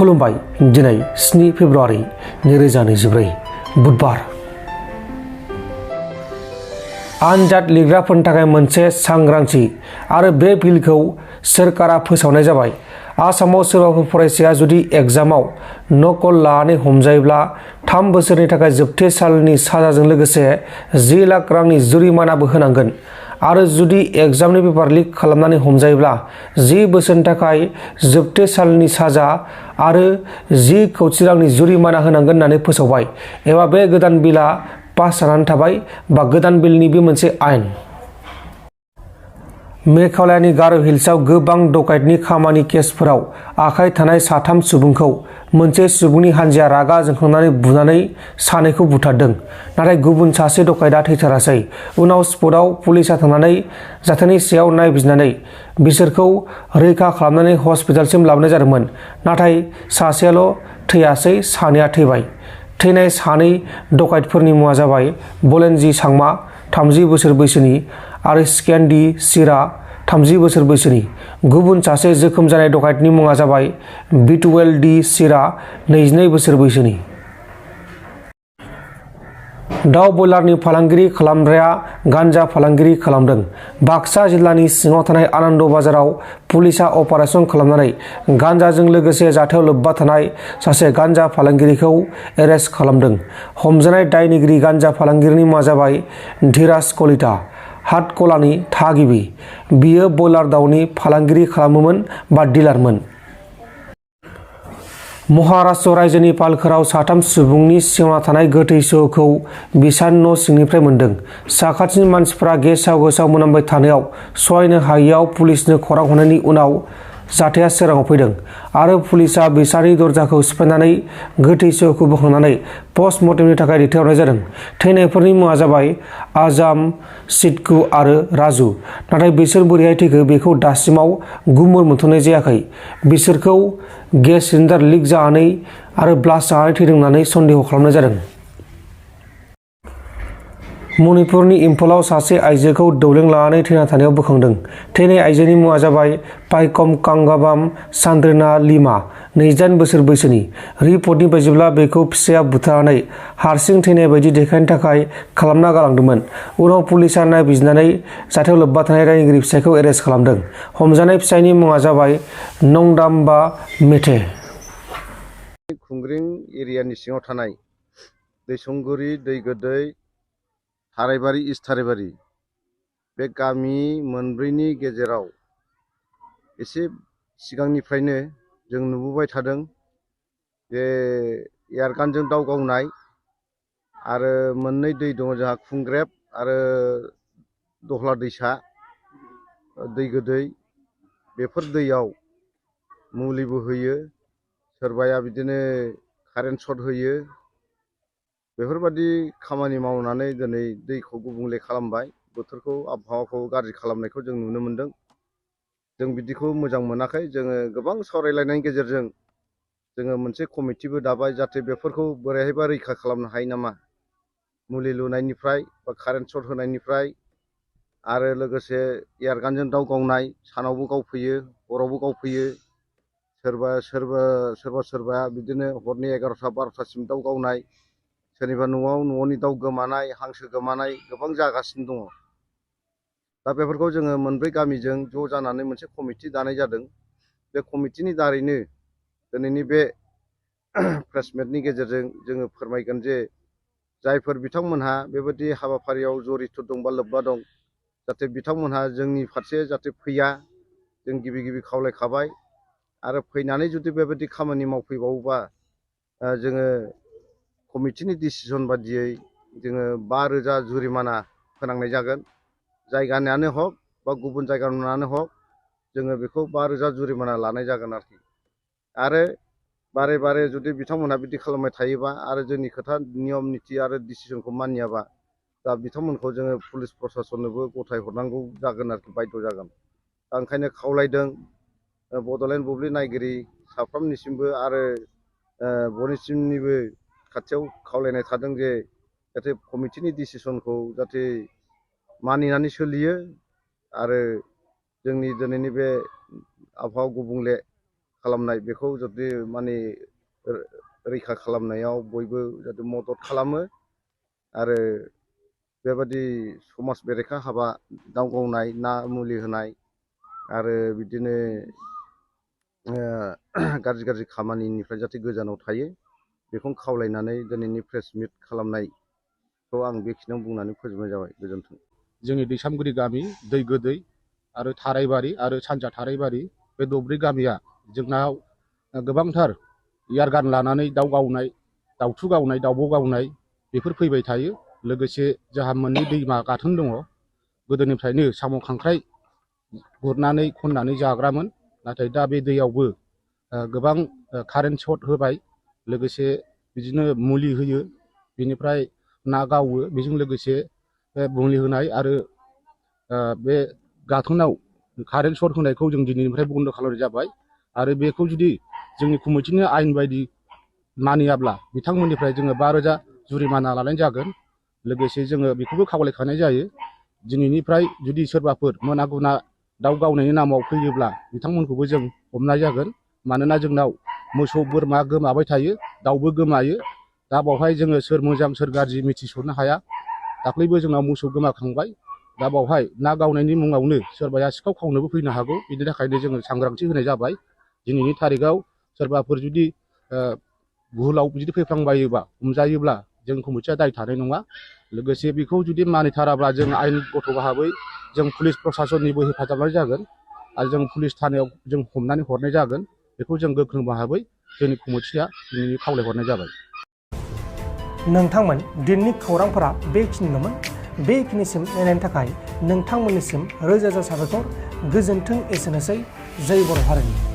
खुलुमबाय दिनै 7 फेब्रुआरि 2024 बुधबार आनजाद लिरग्राफोरनि थाखाय मोनसे सांग्रांथि आरो बे बिलखौ सोरखारा फोसावनाय जाबाय। आसामाव सोरबाफोर फरायसाया जुदि एग्जामाव नकल लानानै हमजायोब्ला 3 बोसोरनि थाखाय जोबथेसालिनि साजाजों लोगोसे 10 लाख रांनि जुरिमानाबो होनांगोन आरो जुदि एग्जामनि पेपार लिक खालामनानै हमजायोब्ला 10 बोसोरनि थाखाय जोबथेसालिनि साजा आरो 10 कौटि रांनि जुरिमाना होनांगोन होननानै फोसावबाय। एबा बे गोदान बिलआ पास जानानै थाबाय बा गोदान बिलनि बे मोनसे आयेन। मेघालयानि गार' हिल्सआव गोबां डकाइतनि खामानि केसफोराव आखाइ थानाय 3 सुबुंखौ मोनसे सुबुंनि हानजाया रागा जोंखांनानै बुनानै सानैखौ बुथारदों, नाथाय गुबुन सासे डकाइतआ थैथारासै। उनाव स्पटआव पुलिसआ थांनानै जाथायनि सायाव नायबिजिरनानै बिसोरखौ रैखा खालामनानै हस्पिटालसिम लाबोनाय जादोंमोन, नाथाय सासेयाल' थैयासै, सानैया थैबाय। थैनाय 2 डकाइतफोरनि मुङा जाबाय बलेनजी सांमा 30 बोसोर बैसोनि आरो स्केन्डी सिरा 30 बोसोर बैसोनि। गुबुन सासे जोखोम जानाय डकाइतनि मुङा जाबाय बिटुएल डी सिरा 22 बोसोर बैसोनि। दाउ बयलारनि फालांगिरि खालामग्राया गान्जा फालांगिरि खालामदों। बाक्सा जिल्लानि सिङाव थानाय आनन्द बाजाराव पुलिसआ अपारेसन खालामनानै गान्जाजों लोगोसे जाथायाव लोब्बा थानाय सासे गान्जा फालांगिरिखौ एरेस्ट खालामदों। हमजानाय दायनिगिरि गान्जा फालांगिरिनि मुङा जाबाय धीराज कलिता, हाटकलानि थागिबि। बियो बयलार दाउनि फालांगिरि खालामोमोन बा डिलारमोन। महाराष्ट्र रायजोनि पालघराव 3 सुबुंनि सेवना थानाय गोथै सह'खौ बिसानि न' सिंनिफ्राय मोन्दों। साखाथिनि मानसिफ्रा गेसाव गेसाव मोनामबाय थानायाव सहायनो हायैयाव पुलिसनो खौरां हरनायनि उनाव जाथाया सोराङाव फैदों आरो पुलिसआ बिसानि दरजाखौ सिफायनानै गोथै सह'खौ बोखांनानै पस्टमर्टेमनि थाखाय दैथायहरनाय जादों। थैनायफोरनि मुङा जाबाय आजाम, सिद्दकु आरो राजु, नाथाय बिसोर बोरैहाय थैखो बेखौ दासिमाव गुमुर मोनथ'नाय जायाखै। बिसोरखौ गेस सिलिन्डार लिक जानानै आरो ब्लास्ट जानानै थैदों होननानै सन्देह खालामनाय जादों। मणिपुरनि इम्फलाव सासे आइजोखौ दौलें लानानै थैना थानायाव बोखांदों। थैनाय आइजोनि मुङा जाबाय पाइकम कांगाबाम चान्द्रिना लिमा 28 बोसोर बैसोनि। रिपर्टनि बायदिब्ला बेखौ फिसाया बुथारनानै हारसिं थैनाय बायदि देखायनो थाखाय खालामना गालांदोंमोन। उनाव पुलिसआ नायबिजिरनानै जाथायाव लोब्बा थानाय दायनिगिरि फिसायखौ एरेस्ट खालामदों। हमजानाय फिसायनि मुङा जाबाय नंदाम्बा मेथे। खुंग्रिं एरियानि सिङाव थानाय दैसंगुरि, दैगोदै, थारायबारि, इस्ट थारायबारि बे गामि मोनब्रैनि गेजेराव एसे सिगांनिफ्रायनो जों नुबोबाय थादों जे एयारगानजों दाउ गावनाय आरो मोननै दै दङ जोंहा खुंग्रेब आरो दहला दैसा, दै गोदै। बेफोर दैयाव मुलिबो होयो, सोरबाया बिदिनो कारेन्ट सर्ट होयो। बेफोरबादि खामानि मावनानै दिनै दैखौ गुबुंले खालामबाय, बोथोरखौ आबहावाखौ गाज्रि खालामनायखौ जों नुनो मोन्दों। जों बिदिखौ मोजां मोनाखै। जोङो गोबां सावरायलायनायनि गेजेरजों जोङो मोनसे कमिटिबो दाबाय, जाहाथे बेफोरखौ बोरैहायबा रैखा खालामनो हायो नामा, मुलि लुनायनिफ्राय बा कारेन्ट सर्ट होनायनिफ्राय। आरो लोगोसे एयारगानजों दाउ गावनाय, सानावबो गावफैयो, हरावबो गावफैयो। सोरबा बिदिनो हरनि 11टा 12टासिम दाउ गावनाय, सोरनिबा न'नि दाउ गोमानाय, हांसो गोमानाय गोबां जागासिनो दङ। दा बेफोरखौ जोङो मोनब्रै गामिजों ज' जानानै मोनसे कमिटि दानाय जादों। बे कमिटिनि दारैनो दिनैनि बे प्रेसमिटनि गेजेरजों जोङो फोरमायगोन जे जायफोर बिथांमोनहा बेबायदि हाबाफारियाव जरित' दं बा लोब्बा दं, जाहाथे बिथांमोनहा जोंनि फारसे जाहाथे फैया, जों गिबि खावलायखाबाय। आरो फैनानै जुदि बेबायदि खामानि मावफैबावोबा जोङो कमिटिनि डिसिसन बादियै जोङो 5,000 जुरिमाना फोनांनाय जागोन। जायगानियानो हक बा गुबुन जायगानियानो हक, जोङो बेखौ 5,000 जुरिमाना लानाय जागोन आरोखि। आरो बारे जुदि बिथांमोनहा बिदि खालामबाय थायोबा आरो जोंनि खोथा नियम निथि आरो डिसिसनखौ मानियाबा, दा बिथांमोनखौ जोङो पुलिस प्रसासननोबो गथायहरनांगौ जागोन आरोखि, बायद' जागोन। दा ओंखायनो खावलायदों बड'लेण्ड बुब्लि नायगिरि साफ्रोमनिसिमबो आरो बयनिसिमनिबो खाथियाव खावलायनाय थादों जे जाहाथे कमिटिनि डिसिसनखौ जाहाथे मानिनानै सोलियो आरो जोंनि दिनैनि बे आबहावा गुबुंले खालामनाय बेखौ जुदि माने रैखा खालामनायाव बयबो जाहाथे मदद खालामो आरो बेबादि समाज बेरेखा हाबा दाव गावनाय ना मुलि होनाय आरो बिदिनो गाज्रि खामानिनिफ्राय जाहाथे गोजानाव थायो बेखौ खावलायनानै दिनैनि प्रेस मिट खालामनायखौ आं बेखिनियाव बुंनानै फोजोबनाय जाबाय। गोजोन्थों। जोंनि दैसामगुरि गामि दै गोदै आरो थारायबारि आरो सानजा थारायबारि बे दब्रै गामिया जोंनाव गोबांथार एयारगान लानानै दाउ गावनाय, दाउथु गावनाय, दाउब' गावनाय बेफोर फैबाय थायो। लोगोसे जोंहा मोननै दैमा गाथोन दङ। गोदोनिफ्रायनो साम' खांख्राइ गुरनानै खननानै जाग्रामोन, नाथाय दा बे दैयावबो गोबां कारेन्ट सर्ट होबाय, लोगोसे बिदिनो मुलि होयो, बिनिफ्राय ना गावो। बेजों लोगोसे मुलि होनाय आरो बे गाथोनाव कारेन्ट सर्ट होनायखौ जों दिनैनिफ्राय बन्द' खालामनाय जाबाय आरो बेखौ जुदि जोंनि कमिटिनि आयेन बायदि मानियाब्ला बिथांमोननिफ्राय जोङो 5,000 जुरिमाना लानाय जागोन। लोगोसे जोङो बेखौबो खावलायखानाय जायो, दिनैनिफ्राय जुदि सोरबाफोर मोना गुना दाउ गावनायनि नामाव फैयोब्ला बिथांमोनखौबो जों हमनाय जागोन। मानोना जोंनाव मोसौ बोरमा गोमाबाय थायो, दाउबो गोमायो। दा बावहाय जोङो सोर मोजां सोर गाज्रि मिथिस'नो हाया। दाख्लैबो जोंनाव मोसौ गोमाखांबाय। दा बावहाय ना गावनायनि मुङावनो सोरबाया सिखाव खावनोबो फैनो हागौ। बिनि थाखायनो जोङो सांग्रांथि होनाय जाबाय। दिनैनि थारिखआव सोरबाफोर जुदि भुलाव बिदि फैफ्लांबायोबा हमजायोब्ला जों कमिटिया दाय थानाय नङा। लोगोसे बेखौ जुदि मानिथाराब्ला जों आयेन गथ' भाबै जों पुलिस प्रसासननिबो हेफाजाब लानाय जागोन आरो जों पुलिस थानायाव जों हमनानै हरनाय जागोन। बेखौ जों गोख्रों भाबै जोंनि कमिटिया दिनैनि खावलायहरनाय जाबाय। नोंथांमोन दिनैनि खौरांफोरा बेखिनिल'मोन। बेखिनिसिम नायनायनि थाखाय नोंथांमोननिसिम रोजा रोजा साबायखर। गोजोन्थों। एसेनोसै। जय बर' हारिनि।